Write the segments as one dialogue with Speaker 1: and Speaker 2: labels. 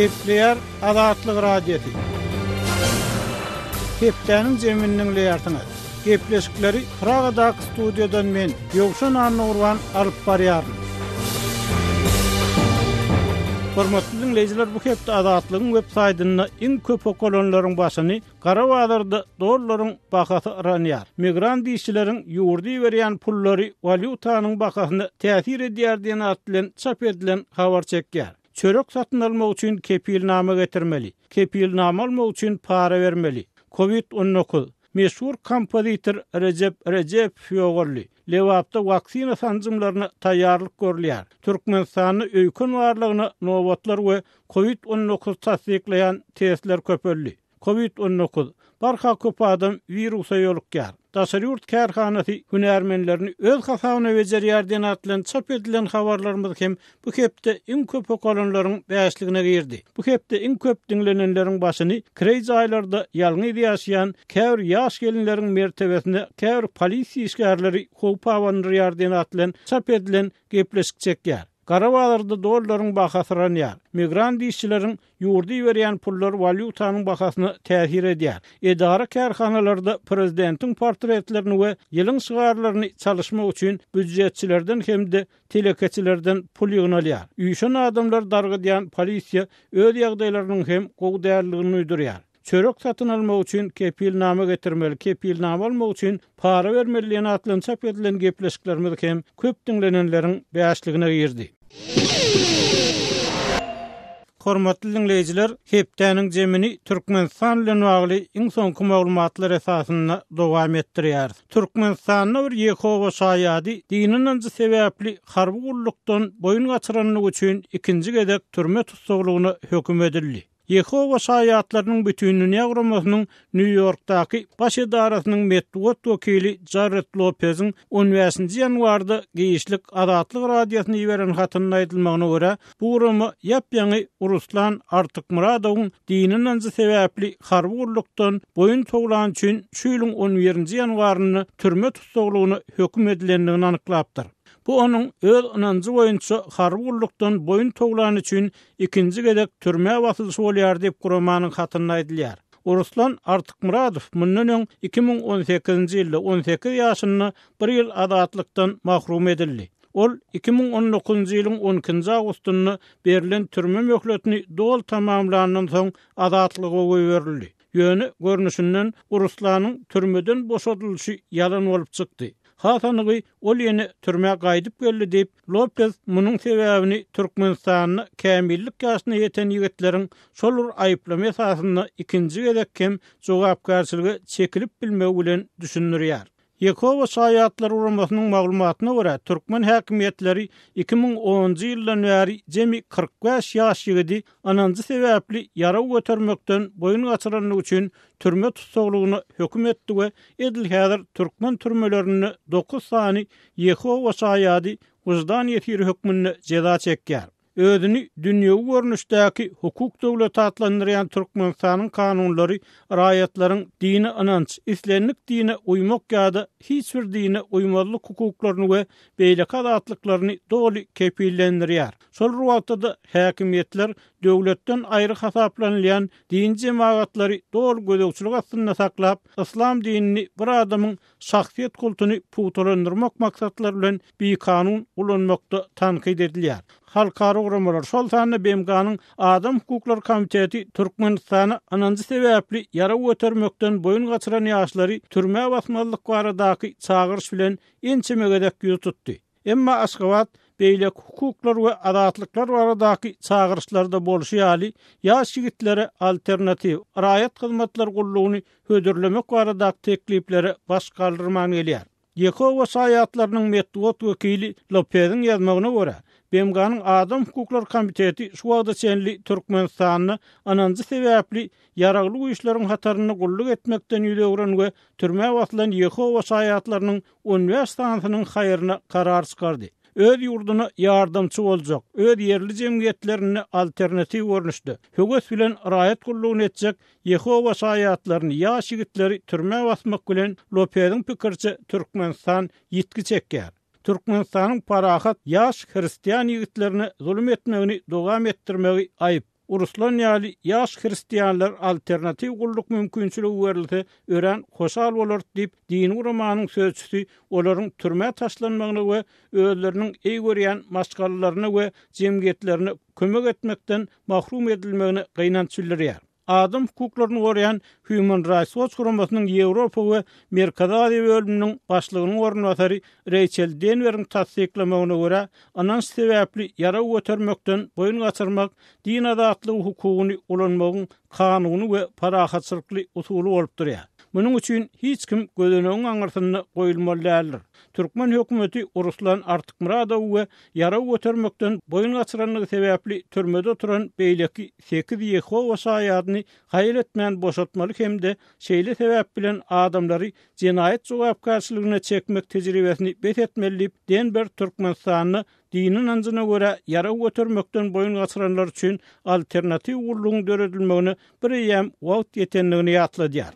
Speaker 1: Gepleýär Azatlyk Radiosy. Hepdäniň jemini diňleýärsiňiz. Gepleşikleri Pragadaky studiýadan men, Ýowşan Annagurban alyp barýaryn. Hormatly diňleýjiler, bu hepde Azatlygyň web saýtynda iň köp okalanlaryň başyny Gara bazarda dollaryň bahasy yranýar. Migrant işçileriň ýurda iberýän pullary walýutanyň bahasyna täsir edýär diýen at bilen çap edilen habar çekýär. Çörek satyn almak üçin kepilnama getirmeli. Kepilnama almak üçin para bermeli. Covid 19. Meşhur kompozitor Rejep Rejepow ýogaldy. Lebapda waksina sanjymlaryna taýýarlyk görülýär. Türkmenistanda öýken barlagyna nobatlar we Covid 19 tassyklaýan testler köpeldi. Covid 19, Barha köp adam wirusa ýolukýar. Daşary ýurt kärhanasy hünärmenlerini öz hasabyna bejerýär diýen at bilen çap edilen habarlarymyz hem bu hepde iň köp okalanlaryň bäşligine girdi. Bu hepde iň köp diňlenenleriň başyny kireý jaýlarda ýalňyz ýaşaýan käbir ýaş gelinleriň mertebesine käbir polisiýa işgärleri howp abandyrýar diýen at bilen çap edilen gepleşik çekýär. Gara bazarda dollaryň bahasy yranýar. Migrant işçileriň ýurda iberýän pullary walýutanyň bahasyna täsir edýär. Edara-kärhanalarda prezidentiň portretlerini we ýylyň şygarlaryny çalyşmak üçin býujetçilerden hem-de telekeçilerden pul ýygnalýar. Üýşen adamlary dargydýan polisiýa öz ýagdaýlarynyň hem gowy däldigini duýdurýar. Çörek satyn almak üçin kepilnama getirmeli, kepilnama almak üçin para bermeli diýen at bilen çap edilen gepleşiklerimiz hem köp diňlenenleriň bäşligine girdi. Hormatly diňleýjiler, hepdäniň jemini Türkmenistan bilen bagly iň soňky maglumatlar esasynda dowam etdirýäris. Türkmenistanda bir Ýehowa şaýady dini ynanjy sebäpli harby gullukdan boýun gaçyranlygy üçin ikinji gezek türme tussaglygyna höküm edildi. Ýehowa Şaýatlarynyň Bütindünýä guramasynyň Nýu-Ýorkdaky baş edarasynyň metbugat wekili Jarred Lopeziň on bäşinji ýanwarda giçlik Azatlyk Radiosyna iberen hatynda aýdylmagyna görä, bu gurama ýap-ýaňy Ruslan Artykmyradowyň dini ynanjy sebäpli harby gullukdan boýun towlany üçin şu ýylyň on birinji ýanwarynda türme tussaglygyna höküm edilendigini anyklapdyr. Bu onuň öz ynanjy boýunça harby gullukdan boýun towlany üçin ikinji gezek türmä basylyşy bolýar diýip guramanyň hatynda aýdylýar. Ruslan Artykmyradow mundan öň 2018-nji ýylda 18 ýaşynda bir ýyl azatlykdan mahrum edildi. Ol 2019-njy ýylyň on ikinji awgustynda berlen türme möhletini doly tamamlandan soň azatlyga goýberildi. Ýöne, görnüşinden, Ruslanyň türmeden boşadylyşy ýalan bolup çykdy. Has anygy, ol ýene türmä gaýdyp geldi diýip, Lopez munuň sebäbini Türkmenistanda kämillik ýaşyna ýeten ýigitleriň şol bir aýyplama esasynda ikinji gezek hem jogapkärçilige çekilip bilmegi bilen düşündirýär. Ýehowa Şaýatlary guramasynyň maglumatyna görä, türkmen häkimiýetleri 2010-njy ýyldan bäri jemi 45 ýaş ýigidi ynanjy sebäpli ýarag götermekden boýun gaçyranlygy üçin türme tussaglygyna höküm etdi we edil häzir türkmen türmelerinde dokuz sany Ýehowa Şaýady wyždan ýesiri hökmünde jeza çekýär. Özüni dünýewi görnüşdäki hukuk döwleti atlandyrýan Türkmenistanyň kanunlary raýatlaryň dini ynanç, islendik dine uýmak ýa-da hiç bir dine uýmazlyk hukuklaryny we beýleki azatlyklaryny doly kepillendirýär. Şol bir wagtda-da häkimiýetler döwletden aýry hasaplanylýan dini jemagatlary doly gözegçilik astynda saklap, yslam dinini bir adamyň şahsyýet kultuny pugtalandyrmak maksatlary bilen bikanun ulanmakda tankyt edilýär. Halkara guramalar, şol sanda BMG-niň Adam hukuklary komiteti Türkmenistana ynanjy sebäpli ýarag götermekden boýun gaçyran ýaşlary türmä basmazlyk baradaky çagyryş bilen ençeme gezek ýüz tutdy. Emma Aşgabat beýleki hukuklar we azatlyklar baradaky çagyryşlarda bolşy ýaly, ýaş ýigitlere alternatiw raýat hyzmatlary gullugyny hödürlemek baradaky tekliplere baş galdyrman gelýär. Ýehowa Şaýatlarynyň metbugat wekili Lopeziň ýazmagyna görä, BMG-niň Adam hukuklary komiteti şu wagta çenli Türkmenistanda ynanjy sebäpli ýaragly güýçleriň hatarynda gulluk etmekden ýüz öwren we türmä basylan Ýehowa Şaýatlarynyň 15 sanysynyň haýryna karar çykardy. Öz ýurduna ýardamçy boljak, öz ýerli jemgyýetlerinde alternatiw görnüşde, höwes bilen raýat gullugyny etjek Ýehowa Şaýatlaryny, ýaş ýigitleri türmä basmak bilen, Lopeziň pikiriçe, Türkmenistan ýitgi çekýär. Türkmenistanyň parahat ýaş hristian ýigitlerine zulum etmegini dowam etdirmegi aýyp. Ruslan ýaly ýaş hristianlar alternatiw gulluk mümkinçiligi berilse örän hoşal bolarys diýip, dini guramanyň sözçüsi olaryň türmä taşlanmagyna we özleriniň eý görýän maşgalalaryna we jemgyýetlerine kömek etmekden mahrum edilmegine gynanç bildirýär. Adam hukuklaryny goraýan Human Rights Watch guramasynyň Ýewropa we Merkezi Aziýa bölüminiň başlygynyň orunbasary Reýçel Denweriň tassyklamagyna görä, ynanç sebäpli ýarag götermekden boýun gaçyrmak din azatlygy hukugyny ulanmagyň kanuny we parahatçylykly usuly bolup durýar. Munuň üçin hiç kim gözenegiň aňyrsynda goýulmaly däldir. Türkmen hökümeti Ruslan Artykmyradowy we ýarag götermekden boýun gaçyrandygy sebäpli türmede oturan beýleki sekiz Ýehowa Şaýadyny haýal etmän boşatmaly hem-de şeýle sebäp bilen adamlary jenaýat jogapkärçiligine çekmek tejribesini bes etmeli diýip, Denber Türkmenistanda dini ynanjyna görä ýarag götermekden boýun gaçyranlar üçin alternatiw gullugyň döredilmegine bireýýäm wagt ýetendigini ýatladýar.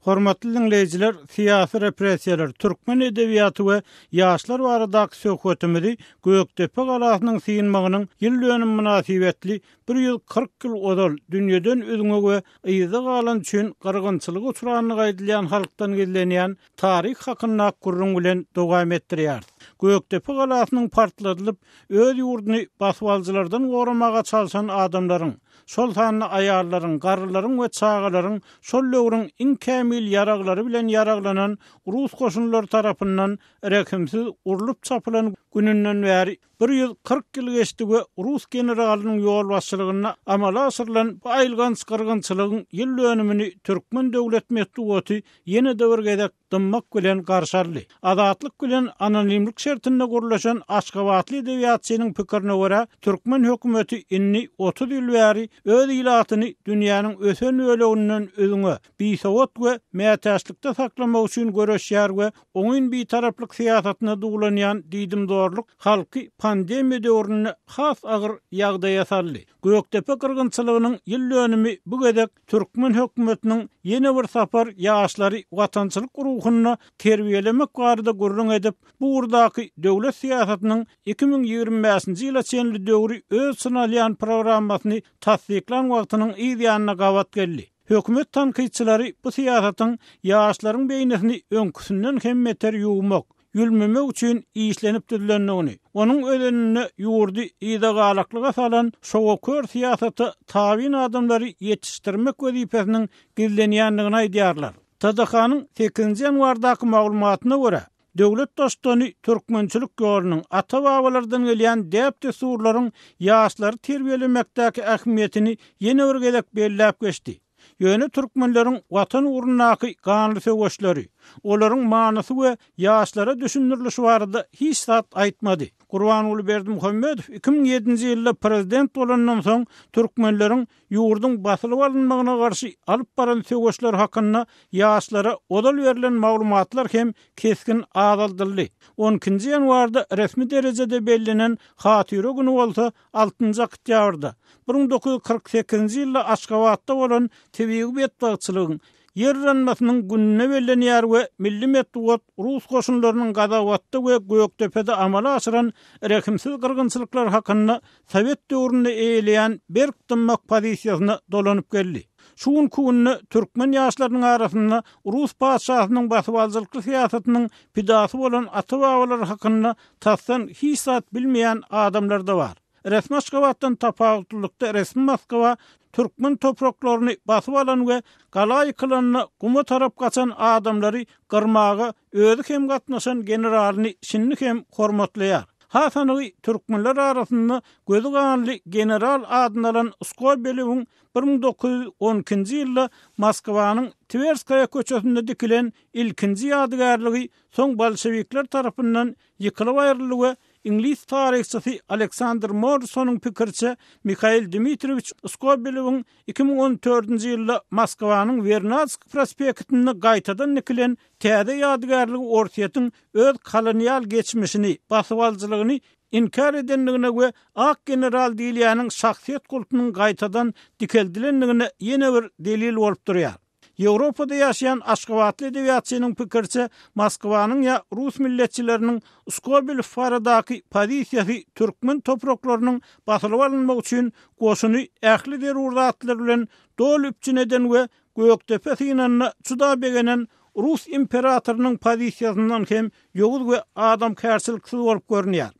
Speaker 1: Hormatly diňleýjiler, syýasy repressiýalar, türkmen edebiýaty we ýaşlar baradaky söhbetimizi Gökdepe galasynyň synmagynyň ýyl dönümi mynasybetli 140 ýyl ozal dünýeden üzňe we yzda galan üçin gyrgynçylyga uçrandygy aýdylýan halkdan gizlenýän taryh hakyndaky gürrüň bilen dowam etdirýäris. Gökdepe galasynyň partladylyp, öz ýurduny basybalyjylardan goramaga çalşan adamlaryň, şol sanda aýallaryň, garrylaryň we çagalaryň şol döwrüň iň kämil ýaraglary bilen ýaraglanan rus goşunlary tarapyndan rehimsiz urlup-çapylan gününden bäri 140 ýyl geçdi we rus generalynyň ýolbaşçylygynda amala aşyrylan bu aýylganç gyrgynçylygyň ýyl dönümini türkmen döwlet metbugaty ýene-de bir gezek dymmak bilen garşy aldy. Azatlyk bilen anonimlik şertinde gürleşen aşgabatly edebiýatçynyň pikirine görä, türkmen hökümeti indi 30 ýyl bäri öz ilatyny dünýäniň ösen böleginden üzňe, bisowat we mätäçlikde saklamak üçin göreşýär we Oňyn bitaraplyk syýasatyna duwlanýan diýdimzorluk halky pandemiýa döwründe has agyr ýagdaýa saldy. Gökdepe gyrgynçylygynyň ýyl dönümi bu gezek türkmen hökümetiniň ýene bir sapar ýaşlary watançylyk ruhunda terbiýelemek barada gürrüň edip, bu ugurdaky döwlet syýasatynyň 2025-nji ýyla çenli döwri öz içine alýan programmasyny tassyklan wagtynyň yz ýanyna gabat geldi. Hökümet tankytçylary bu syýasatyň ýaşlaryň beýnisini öňküsinden hem beter ýuwmak, ýülmemek üçin işlenip düzülendigini, onuň özeninde ýurdy yzagalaklyga salan şowakör syýasata tabyn adamlary ýetişdirmek wezipesiniň gizlenýändigini aýdýarlar. TDH-nyň sekizinji ýanwardaky maglumatyna görä, döwlet Baştutany türkmençilik ýolunyň, ata-babalardan gelýän däp-dessurlaryň ýaşlary terbiýelemekdäki ähmiýetini ýene bir gezek belläp geçdi. Ýöne türkmenleriň Watan ugrundaky ganly söweşleri, olaryň manysy we ýaşlara düşündirilişi barada hiç zat aýtmady. Gurbanguly Berdimuhamedow 2007-nji ýylda prezident bolandan soň türkmenleriň ýurduň basylyp alynmagyna garşy alyp baran söweşleri hakynda ýaşlara ozal berlen maglumatlar hem kesgin azaldyldy. On ikinji ýanwarda resmi derejede bellenen Hatyra güni bolsa altynjy oktýabrda, 1948-nji ýylda Aşgabatda bolan tebigy betbagtçylygyň, ýer yranmasynyň gününe bellenýär we milli metbugat rus goşunlarynyň Gazawatda we Gökdepede amala aşyran rehimsiz gyrgynçylyklary hakynda sowet döwründe eýeleýän berk dymmak pozisiýasyna dolanyp geldi. Şu günki günde türkmen ýaşlarynyň arasynda rus patyşasynyň basybalyjylykly syýasatynyň pidasy bolan ata-babalary hakynda tasdan hiç zat bilmeýän adamlar-da bar. Resmi Aşgabatdan tapawutlylykda resmi Moskwa türkmen topraklaryny basyp alan we gala ýykylanda guma tarap gaçan adamlary gyrmaga özi hem gatnaşan generalyny şindi hem hormatlaýar. Has anygy türkmenler arasynda gözi ganly general adyny alan Skobelewiň 1912-nji ýylda Moskwanyň Twerskaýa köçesinde dikilen ilkinji ýadygärligi soň bolşewikler tarapyndan ýykylyp aýryldy we iňlis taryhçysy Aleksandr Morrisonyň pikiriçe Mihail Dmitriýewiç Skobelewiň 2014-nji ýylda Moskwanyň Wernadsk prospektinde gaýtadan dikilen täze ýadygärligi Orsýetiň öz kolonial geçmişini, basybalyjylygyny inkär edendigine we ak general diýilýäniň şahsyýet kultunyň gaýtadan dikeldilendigine ýene bir delil bolup durýar. Ýewropada ýaşaýan aşgabatly edebiýatçynyň pikiriçe, Moskwanyň ýa rus milletçileriniň Skobelew baradaky pozisiýasy türkmen topraklarynyň basylyp alynmagy üçin goşuny ähli zerur zatlar bilen doly üpjün eden we Gökdepe synanyna juda begenen rus imperatorynyň pozisiýasyndan hem ýowuz we adamkärçiliksiz bolup görünýär.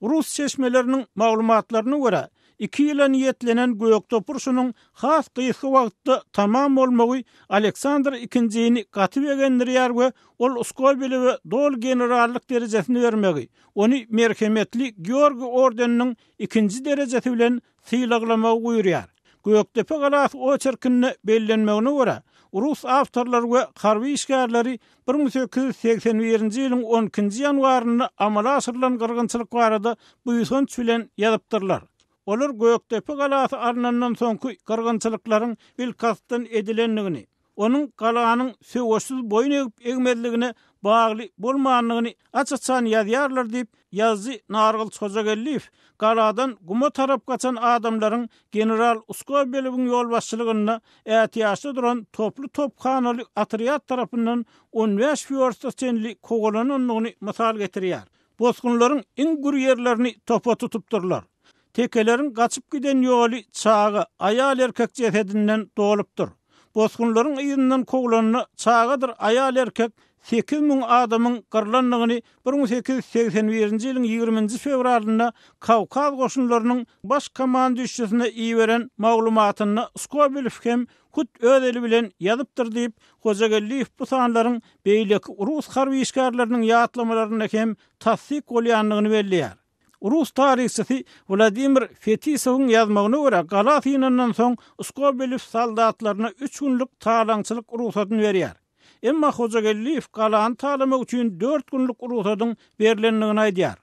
Speaker 1: Rus çeşmeleriniň maglumatlaryna görä, iki ýyla niýetlenen Gökdepe urşunyň has gysga wagtda tamam bolmagy Aleksandr II-ni gaty begendirýär we ol Skobelewe doly generallyk derejesini bermegi, ony Merhemetli Georgiý ordeniniň ikinji derejesi bilen sylaglamagy buýurýar. Gökdepe galasy oçerkinde bellenmegine görä, rus awtorlary we harby işgärleri 1881-nji ýylyň on ikinji ýanwarynda amala aşyrylan gyrgynçylyk barada buýsanç bilen ýazypdyrlar. Olar Gökdepe galasy alnandan soňky gyrgynçylyklaryň bilkastdan edilendigini, onuň galanyň söweşsiz boýun egip-egmezligine bagly bolmandygyny aç-açan ýazýarlar diýip, ýazyjy Nargylyç Hojageldiýew galadan guma tarap gaçan adamlaryň general Skobelewiň ýolbaşçylygynda ätiýaçda duran toply tophanaly otrýad tarapyndan on bäş wýorsta çenli kowalanandygyny mysal getirýär. Bosgunlaryň iň gür ýerlerini topa tutupdyrlar. Tekeleriň gaçyp giden ýoly çaga, aýal-erkek jesedinden dolupdyr. Bosgunlaryň yzyndan kowlanda çagadyr aýal-erkek 8000 adamyň gyrlandygyny 1881-nji ýylyň ýigriminji fewralynda Kawkaz goşunlarynyň baş komandüşçisine iberen maglumatynda Skobelew hem hut öz eli bilen ýazypdyr diýip, Hojageldiýew bu sanlaryň beýleki rus harby işgärleriniň ýatlamalarynda hem tassyk bolýandygyny belleýär. Rus taryhçysy Wladimir Fetisowyň ýazmagyna görä, gala synandan soň Skobelew soldatlaryna üç günlük talaňçylyk rugsadyny berýär. Emma Hojageldiýew galany talamak üçin dört günlük rugsadyň berlendigini aýdýar.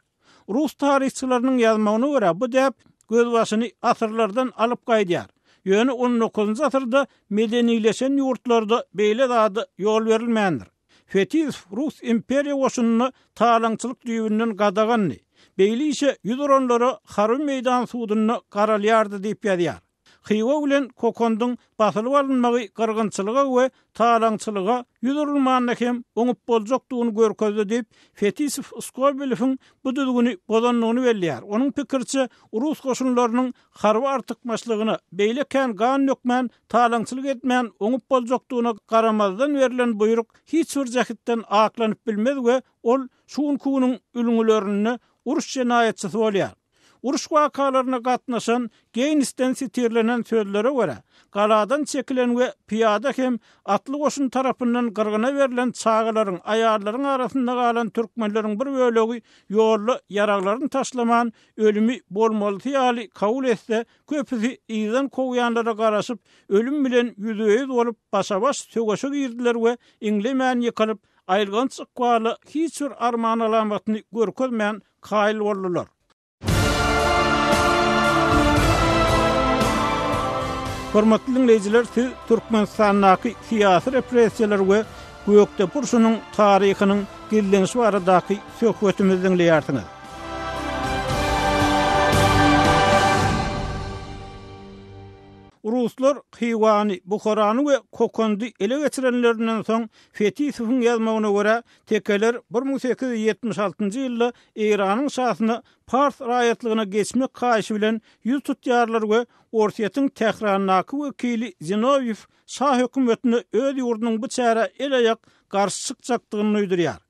Speaker 1: Rus taryhçylarynyň ýazmagyna görä, bu däp gözbaşyny asyrlardan alyp gaýdýar. Ýöne on dokuzynjy asyrda medenileşen ýurtlarda beýle zada ýol berilmändir. Fetisow rus imperiýa goşunynda talaňçylyk düýbünden gadagandy. Beýle işe ýüz uranlara harby meýdan sudunda garalýardy diýip ýazýar. Hywa bilen Kokondyň basylyp alynmagy gyrgynçylyga we talaňçylyga ýüz urulmanda hem oňup boljakdygyny görkezdi diýip, Fetisow Skobelewiň bu düzgüni bozandygyny belleýär. Onuň pikiriçe, rus goşunlarynyň harby artykmaçlygyna, beýle kän gan dökmän, talaňçylyk etmän oňup boljakdygyna garamazdan berlen buýruk hiç bir jähtden aklanyp bilmez we ol şu günki günüň ülňülerinde uruş jenaýatçysy bolýar. Uruş wakalaryna gatnaşan Geýnsden sitirlenen sözlere görä, galadan çekilen we pyýada hem atly goşun tarapyndan gyrgyna berlen çagalaryň, aýallaryň arasynda galan türkmenleriň bir bölegi ýolda ýaraglaryny taşlaman, ölümi bolmalysy ýaly kabul etse, köpüsi yzdan kowýanlara garaşyp, ölüm bilen ýüzbe-ýüz bolup, başa-baş söweşe girdiler we iňlemän ýykylyp, aýylganç ykbala hiç bir arman-alamatyny görkezmän kaýyl boldular. Hormatly diňleýjiler, siz Türkmenistandaky syýasy repressiýalar we Gökdepe urşunyň taryhynyň gizlenişi baradaky söhbetimizi diňleýärsiňiz. Ruslar Hywany, Buharany we Kokandy ele geçirenlerinden soň, Fetisowyň ýazmagyna görä, tekeler 1876-njy ýylda Eýranyň şasyna pars raýatlygyna geçmek haýyşy bilen ýüz tutýarlar we Orsýetiň Tährandaky wekili Zinowýew şa hökümetine öz ýurdunyň bu çärä el-aýak garşy çykjakdygyny duýdurýar.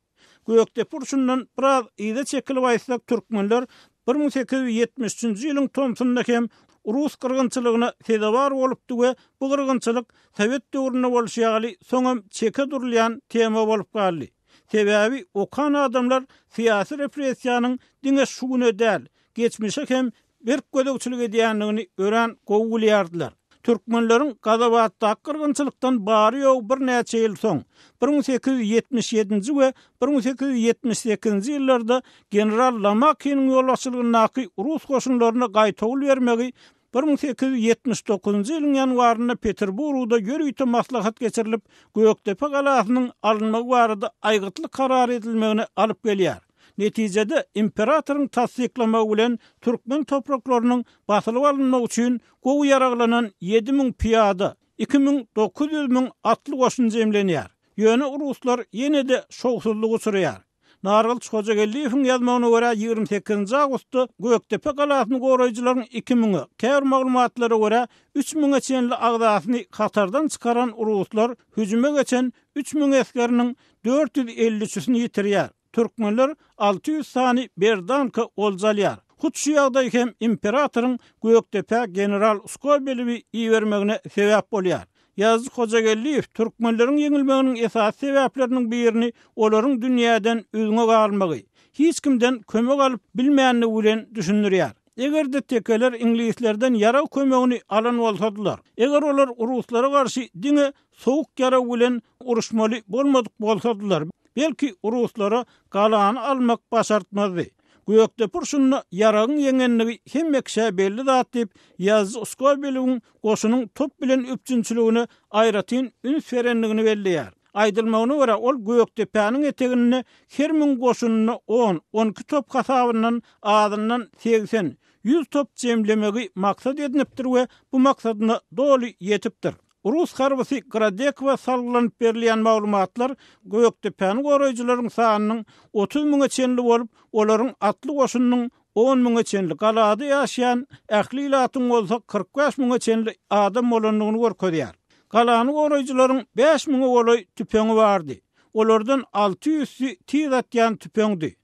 Speaker 1: Gökdepe urşundan biraz yza çekilip aýtsak, türkmenler 1873-nji ýylyň tomsunda hem rus gyrgynçylygyna sezewar bolupdy we bu gyrgynçylyk sowet döwründe bolşy ýaly soňam çeke durulýan tema bolup galdy. Sebäbi okan adamlar syýasy repressiýanyň diňe şu güne däl, geçmişe hem berk gözegçilik edýändigini örän gowy bilýärdiler. Türkmenleriň Gazabatdaky gyrgynçylykdan bary-ýogy birnäçe ýyl soň, 1877-nji we 1878-nji ýyllarda general Lomakiniň ýolbaşçylygyndaky rus goşunlaryna gaýtawul bermegi 1879-njy ýylyň ýanwarynda Peterburgda ýörite maslahat geçirilip, Gökdepe galasynyň alynmagy barada aýgytly karar edilmegine alyp gelýär. Netijede, imperatoryň tassyklamagy bilen türkmen topraklarynyň basylyp alynmagy üçin gowy ýaraglanan 7000 pyýada, 2900 müň atly goşun jemlenýär. Ýöne ruslar ýene-de şowsuzlyga uçraýar. Nargylyç Hojageldiýewiň ýazmagyna görä, 28-nji awgustda Gökdepe galasyny goraýjylaryň iki müňe, käbir maglumatlara görä, üç müňe çenli agzasyny hatardan çykaran ruslar hüjüme geçen 3000 esgeriniň 453-sini ýitirýär. Türkmenler 600 sany berdanka olja alýar. Hut şu ýagdaý hem imperatoryň Gökdepä general Skobelewi ibermegine sebäp bolýar. Ýazyjy Hojageldiýew türkmenleriň ýeňilmeginiň esasy sebäpleriniň birini olaryň dünýäden üzňe galmagy, hiç kimden kömek alyp bilmänligi bilen düşündirýär. Eger-de tekeler iňlislerden ýarag kömegini alan bolsadylar, eger olar ruslara garşy diňe sowuk ýarag bilen uruşmaly bolmadyk bolsadylar, belki ruslara galany almak başartmazdy. Gökdepe urşunda ýaragyň ýeňenligi hemme kişä belli zat diýip, ýazyjy Skobelewiň goşunyň top bilen üpjünçiligine aýratyn üns berendigini belleýär. Aýdylmagyna görä, ol Gökdepäniň eteginde her müň goşunyna on, on iki top hasabyndan azyndan 80, 100 top jemlemegi maksat edinipdir we bu maksadyna doly ýetipdir. Rus harbysy Gradekowa salgylanyp berilýän maglumatlar Gökdepäni goraýjylaryň sanynyň 30 müňe çenli bolup, olaryň atly goşunynyň on müňe çenli, galada ýaşaýan ähli ilatyň bolsa 45 müňe çenli adam bolandygyny görkezýär. Galany goraýjylaryň bäş müňe golaý tüpeňi bardy. Olardan alty ýüzsi tiz atýan tüpeňdi.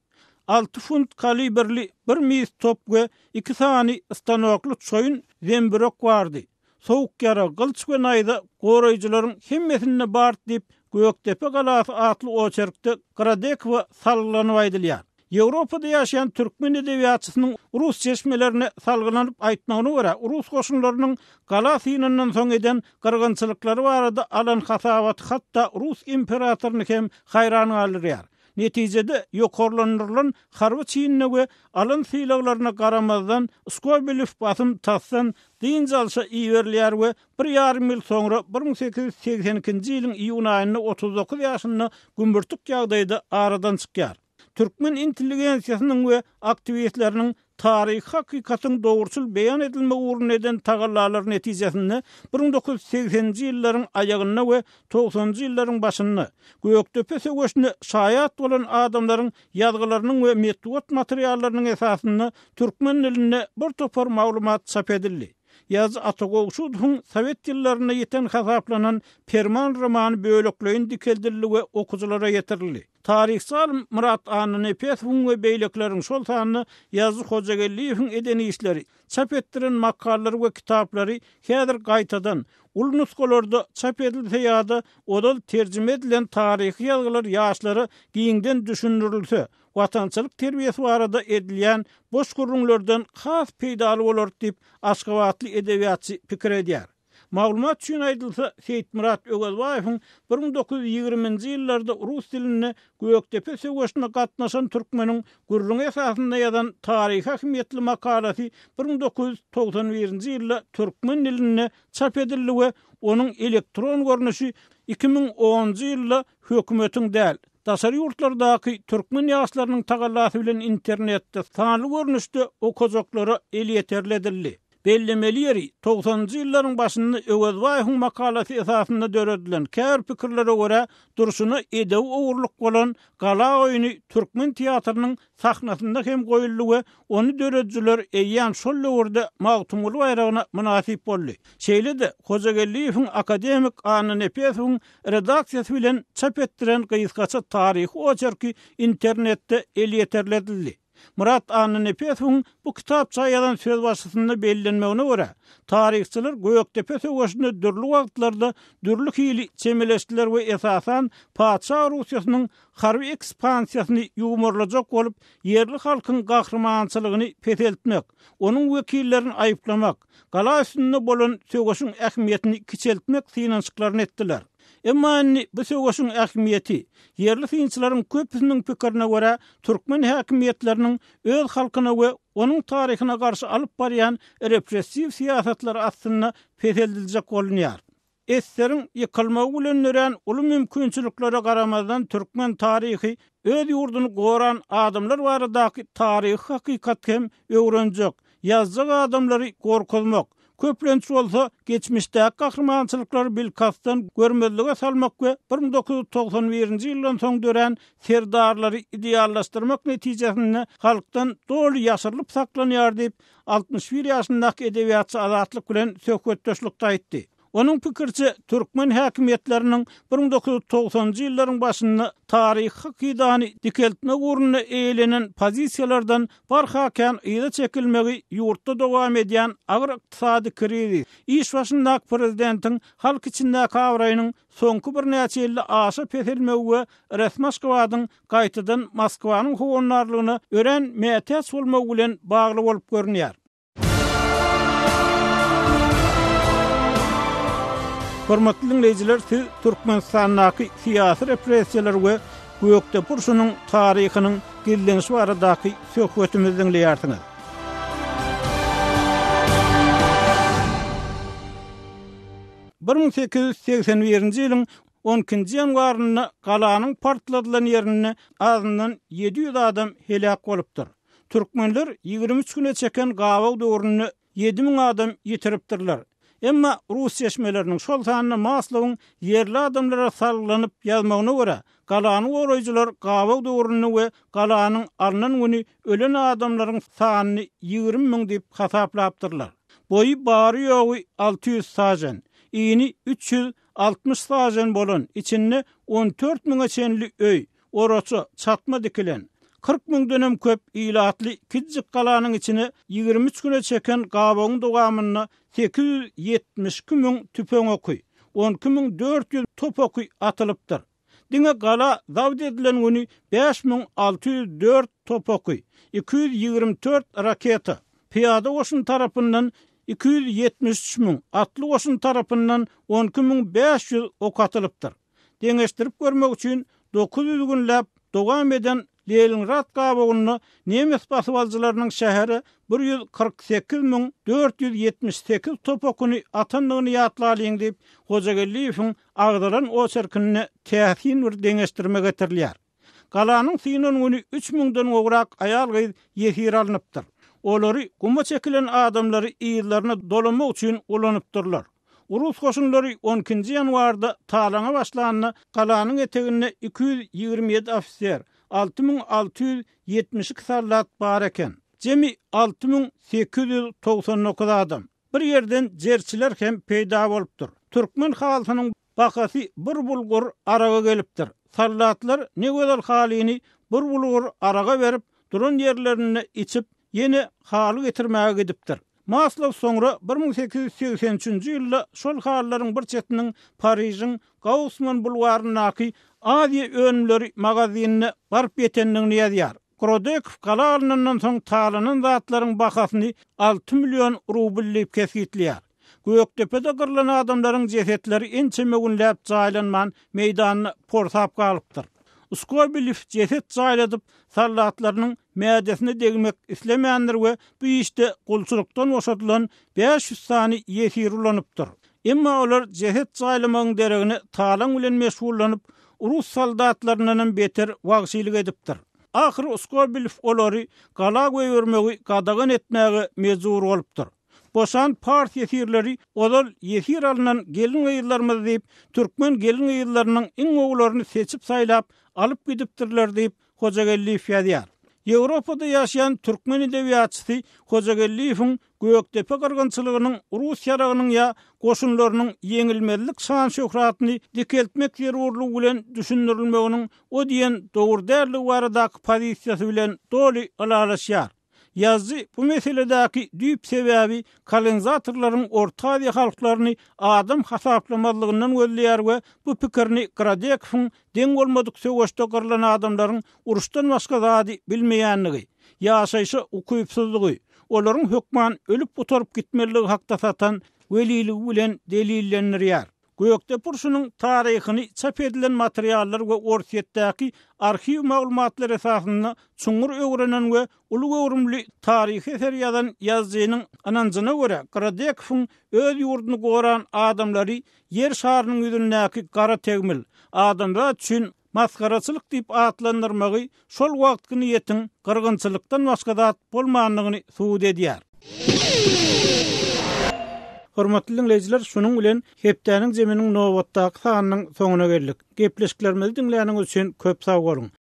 Speaker 1: Alty funt kalibrli bir mis top we iki sany stanokly çoýun zembürek bardy. Sowuk ýarag, gylyç we naýza goraýjylaryň hemmesinde bar diýip, Gökdepe galasy atly oçerkde Gradekowa salgylanyp aýdylýar. Ýewropada ýaşaýan türkmen edebiýatçysynyň rus çeşmelerine salgylanyp aýtmagyna görä, rus goşunlarynyň gala synyndan soň eden gyrgynçylyklary barada alan hasabaty hatda rus imperatoryny hem haýran galdyrýar. Netijede, ýokarlandyrylan harby çinine we alan sylaglaryna garamazdan, Skobelew basym tasdan dynç alşa iberilýär we bir ýarym ýyl soňra, 1882-nji ýylyň iýun aýynda 39 ýaşynda gümürtik ýagdaýda aradan çykýar. Türkmen intelligensiýasynyň we aktiwistleriniň taryhy hakykatyň dogruçyl beýan edilmegi ugrunda eden tagallalary netijesinde 1980-nji ýyllaryň aýagynda we togsanynjy ýyllaryň başynda Gökdepe söweşine şaýat bolan adamlaryň ýazgylarynyň we metbugat materiallarynyň esasynda türkmen dilinde bir topar maglumat çap edildi. Ýazyjy Ata Gowşudowyň sowet ýyllarynda ýiten hasaplanan Perman romany bölekleýin dikeldildi we okyjylara ýetirildi. Taryhçy alym Myrat Annanepesowyň we beýlekileriň, şol sanda Ýazyjy Hojageldiýewiň eden işleri, çap etdiren makalalary we kitaplary häzir gaýtadan, uly nusgalarda çap edilse ýa-da ozal terjime edilen taryhy ýazgylar ýaşlara giňden düşündirilse, watançylyk terbiýesi barada edilýän boş gürrüňlerden has peýdaly bolardy diýip, aşgabatly edebiýatçy pikir edýär. Maglumat üçin aýdylsa, Seýitmyrat Öwezbaýewiň 1920-nji ýyllarda rus dilinde Gökdepe söweşine gatnaşan türkmeniň gürrüňi esasynda ýazan taryhy ähmiýetli makalasy 1991-nji ýylda türkmen dilinde çap edildi we onuň elektron görnüşi 2010-njy ýylda hökümetiň däl, daşary ýurtlardaky türkmen ýaşlarynyň tagallasy bilen internetde sanly görnüşde okajaklara elýeterli edildi. Bellemeli ýeri, togsanynjy ýyllaryň başynda Öwezbaýewiň makalasy esasynda döredilen, käbir pikirlere görä, durşuna edebi ogurlyk bolan Gala oýny türkmen teatrynyň sahnasynda hem goýuldy we ony döredijiler eýýäm şol döwürde Magtymguly baýragyna mynasyp boldy. Şeýle-de, Hojageldiýewiň akademik Anna Nepesowyň redaksiýasy bilen çap etdiren gysgaça taryhy oçerki internetde elýeterli edildi. Myrat Annanepesowyň bu kitapça ýazan sözbaşysynda bellenmegine görä, taryhçylar Gökdepe söweşine dürli wagtlarda dürli hili çemeleşdiler we esasan patyşa Russiýasynyň harby ekspansiýasyny ýuwmarlajak bolup, ýerli halkyň gahrymançylygyny peseltmek, onuň wekillerini aýyplamak, gala üstünde bolan söweşiň ähmiýetini kiçeltmek synanyşyklaryny etdiler. Emma indi bu söweşiň ähmiýeti, ýerli synçylaryň köpüsiniň pikirine görä, türkmen häkimiýetleriniň öz halkyna we onuň taryhyna garşy alyp barýan repressiw syýasatlary astynda peseldiljek bolunýar. Ssr-iň ýykylmagy bilen dörän uly mümkinçiliklere garamazdan türkmen taryhy öz ýurduny goran adamlar baradaky taryhy hakykaty hem öwrenjek, ýazjak adamlary gorkuzmak, Köplenç bolsa, geçmişdäki gahrymançylyklary bilkastdan görmezlige salmak we 1991-nji ýyldan soň dörän serdarlary ideallaşdyrmak netijesinde halkdan doly ýaşyrylyp saklanýar diýip, 61 ýaşyndaky edebiýatçy Azatlyk bilen söhbetdeşlikde aýtdy. Onuň pikiriçe, türkmen häkimiýetleriniň 1990-njy ýyllaryň başynda taryhy hakydany dikeltmek ugrunda eýelenen pozisiýalardan barha kän yza çekilmegi ýurtda dowam edýän agyr ykdysady krizis, iş başyndaky prezidentiň halk içindäki abraýynyň soňky birnäçe ýylda aşa peselmegi we resmi Aşgabadyň gaýtadan Moskwanyň howandarlygyna örän mätäç bolmagy bilen bagly bolup görünýär. Hormatly diňleýjiler, siz Türkmenistandaky syýasy repressiýalar we Gökdepe urşunyň taryhynyň gizlenişi baradaky söhbetimizi diňleýärsiňiz. 1881-nji ýylyň on ikinji ýanwarynda galanyň partladylan ýerinde azyndan 700 adam heläk bolupdyr. Türkmenler 23 güne çeken gabaw döwründe 7000 adam ýitiripdirler. Emma rus çeşmeleriniň, şol sanda Maslowyň ýerli adamlara salgylanyp ýazmagyna görä, galany goraýjylar gabaw döwründe we galanyň alnan güni ölen adamlaryň sanyny 20 müň diýip hasaplapdyrlar. Boýy bary-ýogy 600 sažen, ini 360 sažen bolan, içinde 14 müňe çenli öý, Oraça, çatma dikilen, 40 müňdenem köp ilatly kiçijik galanyň içine 23 güne çeken gabawyň dowamynda 872 müň tüpeň oky, 12 müň 400 top oky atylypdyr. Diňe gala zabt edilen güni 5604 top oky, 224 raketa, pyýada goşun tarapyndan 273 müň, atly goşun tarapyndan 12 müň 500 ok atylypdyr. Deňeşdirip görmek üçin 900 günläp dowam eden Leningrad gabawynda nemes basybalyjylarynyň şähere 148 müň 478 top okuny atandygyny ýatlalyň diýip, Hojageldiýewiň agzalan oçerkinde täsin bir deňeşdirme getirilýär. Galanyň synan güni üç müňden gowrak aýal-gyz ýesir alnypdyr. Olary guma çekilen adamlary yzlaryna dolamak üçin ulanypdyrlar. Rus goşunlary on ikinji ýanwarda talaňa başlanda galanyň eteginde 227 ofiser, 6672 soldat bar eken. Jemi 6899 adam. Bir ýerden jerçiler hem peýda bolupdyr. Türkmen halysynyň bahasy bir bulgur araga gelipdir. Soldatlar ne gözel halyny bir bulgur araga berip, duran ýerlerinde içip, ýene haly getirmäge gidipdir. Maslow soňra 1883-nji ýylda şol halylaryň bir çetiniň Parižiň Gausman bulwaryndaky Aziýa önümleri magazinine baryp ýetendigini ýazýar. Grodekow gala alnandan soň talanan zatlaryň bahasyny alty million rubl diýip kesgitleýär. Gökdepede gyrlan adamlaryň jesetleri ençeme günläp jaýlanman meýdanda porsap galypdyr. Skobelew jeset jaýladyp, soldatlarynyň mädesine degmek islemändir we bu işde gulçulykdan boşadylan 500 sany ýesiri ulanypdyr. Emma olar jeset jaýlamagyň deregine talaň bilen meşgullanyp, rus soldatlaryndanam beter wagşylyk edipdir. Ahyry Skobelew olary gala goýbermegi gadagan etmäge mejbur bolupdyr. Boşan pars ýesirleri ozal ýesir alnan gelin-gyzlarymyz diýip, türkmen gelin-gyzlarynyň iň gowularyny seçip-saýlap alyp gidipdirler diýip, Hojageldiýew ýazýar. Ýewropada ýaşaýan türkmen edebiýatçysy Hojageldiýewiň Gökdepe gyrgynçylygynyň rus ýaragynyň ýa goşunlarynyň ýeňilmezlik şan-şöhratyny dikeltmek zerurlygy bilen düşündirilmeginiň o diýen dogry däldigi baradaky pozisiýasy bilen doly ylalaşýar. Ýazyjy bu meseledäki düýp sebäbi kolonizatorlaryň Orta Aziýa halklaryny adam hasaplamazlygyndan gözleýär we bu pikirini Grodekowyň deň bolmadyk söweşde gyrlan adamlaryň uruşdan başga zady bilmeýändigi, ýaşaýşa ukypsyzlygy, olaryň hökman ölüp gutaryp gitmelidigi hakda satan weliligi bilen delillendirýär. Gökdepe urşunyň taryhyny çap edilen materiallar we Orsýetdäki arhiw maglumatlary esasynda çuňňur öwrenen we uly göwrümli taryhy eser ýazan ýazyjynyň ynanjyna görä, Grodekowyň öz ýurduny goran adamlary Ýer şarynyň ýüzündäki gara tegmil, adamzat üçin masgaraçylyk diýip atlandyrmagy şol wagtky niýetiň gyrgynçylykdan başga zat bolmandygyny subut edýär. Hormatly diňleýjiler, şunuň bilen hepdäniň zeminiň nobatdaky sanynyň soňuna geldik. Gepleşiklerimizi diňläniňiz üçin köp sag boluň!